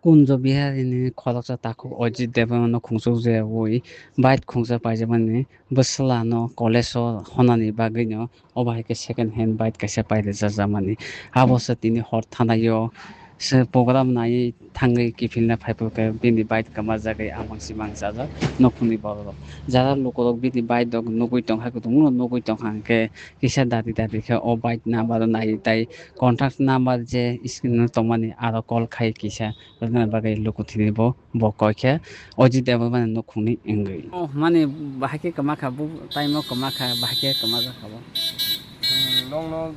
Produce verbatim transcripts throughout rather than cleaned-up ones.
Kunjo Bihari ni khoroksa takhuk Ajit Debbarma no khungchuk je ui bike khungsa paijakmani bwsla no college o honani bagwi no obo hai khe second hand bike kaisa pai rwjakmani. Abo se tini hor thanai o se program naiwi thangwi kiphilna phai phuru khe bini bike kwmajagwi amang si mangjajak nukhungni borok rok. Jara lukurok bini bike rok nugwi tongkha, kutung nugwi tongkha hwnkhe kisa dati dati khe o bike number o naiwi tai contact number je screen o tongmani aro call khai kisa rwna bagwi lukuthini bo, bo koi khe Ajit Debbarma ni nukhungni wngwi. Oh, mani bahai khe kwma kha, bu time o kwma kha, bahai khe kwma jak kha bo. Hmm, nokno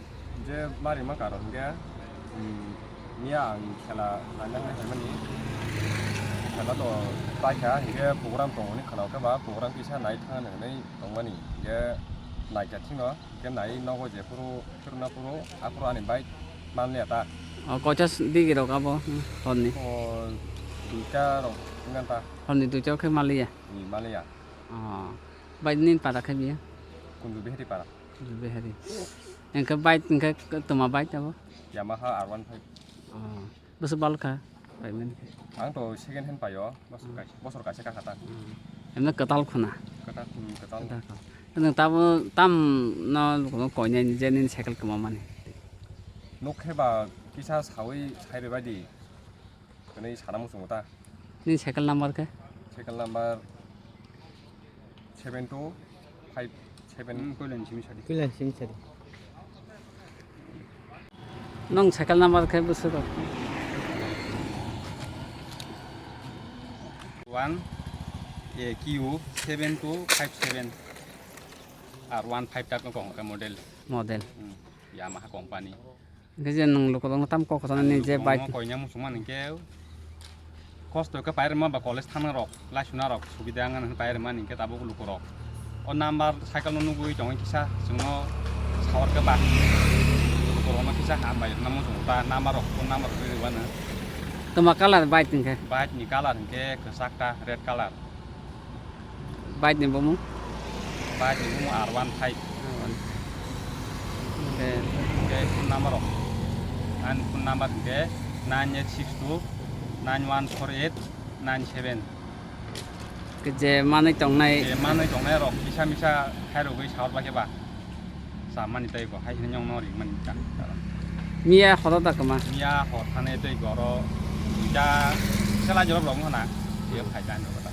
je mari ma karon hwnkhe, hmm, miya ang khela naina hinwi phaimani. Khela to paikha, hinkhe program tongo hinwi khwnao khe ba program kisa nai thangna hinwi tongmani. Hinkhe naikha thwino, hinkhe nai nogo jephuru phirna phuru aphuru ani bike manliya ta. O, koita s-, digi rok abo, hmm, horni? O, duita rok wngkha ta. Horni duita khe manliya? Ni manliya. O, bike nini para khe biya? Kundu Behari para. Behari. Hwnkhe bike hwnkhe k-, toma bike abo? Yamaha R one five. Oh. Bwswk bal kha, paimani khe? Ang to second hand paio, bosor kaisa, bosor kaisa kakha ta. Hmm. Emno kwtal khuna? Kwtal, hmm, kwtal. Kwtal kha. Nwng tamo tam no koinai je nini cycle kwmamani? Nuk khe ba kisa sawi sai rwbaidi. Hwnwi sana muchungo ta. Nini cycle number khe? Cycle number seven two five seven. Hmm, koilan simi sadi. Koilan simi sadi. Nwng cycle number khe bwswk rok? One A Q seven two five seven. R one five ta kok model. Model. Hmm, Yamaha company. Hingke je nwng lukurokno tamo kok kwchangni je bike. Koina muchungmani hingke kosto khe pairwma ba college thangna rok, laisuna rok subida wngna hwnwi pairwmani hingke tabuk lukurok. O number cycle no nugwi tongwi kisa chwngno sawar khe ba lukurokno kisa hambai rwna muchungo ta number rok, phone number rok rwui rwbano. Toma colour bike hingke? Bike ni colour hingke kwchak ta, red colour. Bike ni bumung? Bike ni bumung R one five. R one. Okay. Okay, phone number rok. Ani phone number hingke nine eight six two nine one four eight nine seven. Ke je manwi tongnai. Je manwi tongnai rok kisa misa khairogwi sawar ba khe ba. Chamani tei bo hai hwnwi nongno ringmani ta. Miya horo da kwma? Miya hor thani tei bo oro duita sela jorok rok wngkha na. Tei phai ta ani rok.